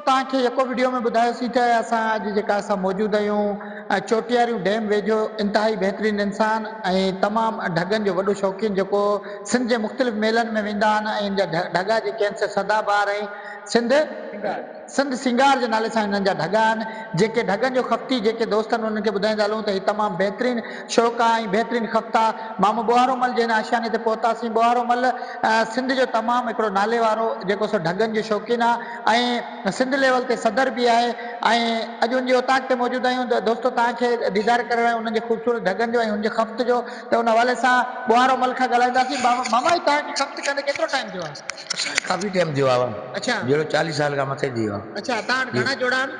توهان کي يڪو وڊيو ۾ ٻڌايوسين ته اسان اڄ جيڪا اسان موجود آهيون چوٽياريون ڊيم ويجهو انتهائي بهترين انسان ۽ تمام ڍڳن جو وڏو شوقين جيڪو سنڌ جي مختلف ميلن ۾ ويندا آهن ۽ ان جا ڍڳا جيڪي آهن سي سدا بهار ۽ سنڌ سنڌ سينگار جي نالي سان هنن جا ڍڳا آهن جيڪي ڍڳن جو خفتي جيڪي دوست آهن انهن کي ٻڌائيندا هلون ته هي تمام بهترين شوق آهي ۽ بهترين خفت آهي مامو ٻوهارو مل جي هن آشياني تي پهتاسين ٻوهارو مل سنڌ جو تمام هڪڙو نالي وارو جيڪو سو ڍڳن جو شوقين آهي ۽ سنڌ ليول تي صدر به آهي ۽ اڄ ان جي اوطاق تي موجود آهيون ته دوستو توهان کي ديدار ڪري رهيا آهيون انهن جي خوبصورت ڍڳن جو ۽ ان جي خفت جو ته ان حوالي سان ٻوهارو مل کان ڳالهائينداسين ماما هي توهان کي خفت ڪندي ڪيترو ٽائيم ٿيو آهي؟ سائين ڪافي ٽيم ٿيو آ اڇا. جهڙو چاليهه سال کان مٿي ٿي ويو آ. اڇا تان وٽ گهڻا جوڙا آهن؟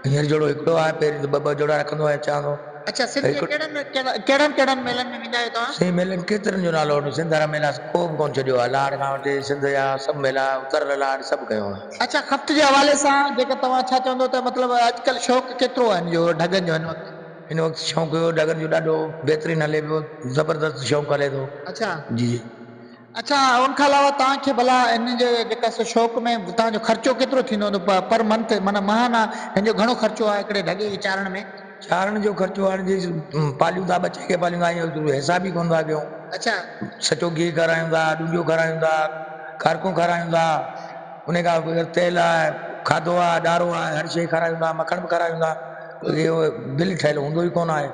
هينئر جوڙو هڪڙو آهي پهرين ته ٻه ٻه جوڙا رکندو آهيان چاهان ٿو. اڇا سنڌ جي ڪهڙن ڪهڙن ڪهڙن ميلن ۾ ويندا آهيو توهان؟ سائين ميلن ڪيترن جو نالو وٺون سنڌ وارا ميلا ڪو به ڪونه ڇڏيو آ لاڙ کان وٺي سنڌ جا سڀ ميلا اتر لاڙ سڀ ڪيو آ. اڇا خفت جي حوالي سان جيڪر توهان ڇا چوندو ته مطلب اڄڪلهه شوق ڪيترو آهي هن جو ڍڳن جو هن وقت؟ هن وقت شوق ڍڳن جو ڏاڍو بهترين هلي پيو زبردست شوق هلي ٿو. اڇا. جي جي. اڇا ان کان علاوه توهان کي ڀلا ان جي جيڪا سو شوق ۾ توهان جو خرچو ڪيترو ٿيندو هوندو پر منٿ معنيٰ ماهانه هن جو گهڻو خرچو آهي هڪڙي ڍڳي کي چارڻ ۾؟ چارڻ جو خرچو هاڻي جي پاليون ٿا ٻچي کي پاليون ٿا ائين حساب ئي ڪونه ٿا ڪيون. اڇا. سچو گيهه کارايون ٿا ڏونجهو کارايون ٿا کارڪون کارايون ٿا ان کان پوء تيل آهي کاڌو آهي ڏارو آهي هر شيء کارايون ٿا مکڻ به کارايون ٿا اهو بل ٺهيل هوندو ئي ڪونه آهي.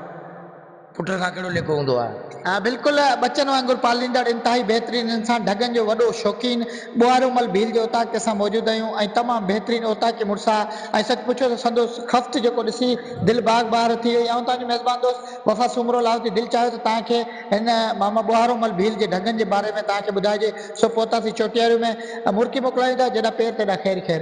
پٽ کان ڪهڙو ليکو هوندو آهي. ها بلڪل ٻچن وانگر پاليندڙ انتهائي بهترين انسان ڍڳن جو وڏو شوقين ٻوهارو مل ڀيل جي اوطاق تي اسان موجود آهيون ۽ تمام بهترين اوطاقي مڙس آ ۽ سچ پڇو ته سندس خفت جيڪو ڏسي دل باغ بهار ٿي وئي آئون توهان جو ميزبان دوست وفا سومرو لاهوتي دل چاهيو ته توهان کي هن ماما ٻوهارو مل ڀيل جي ڍڳن جي باري ۾ توهان کي ٻڌائجي سو پهتاسين چوٽياريون ۾ مرڪي موڪلايون ٿا جيڏا پير تيڏا خير خير.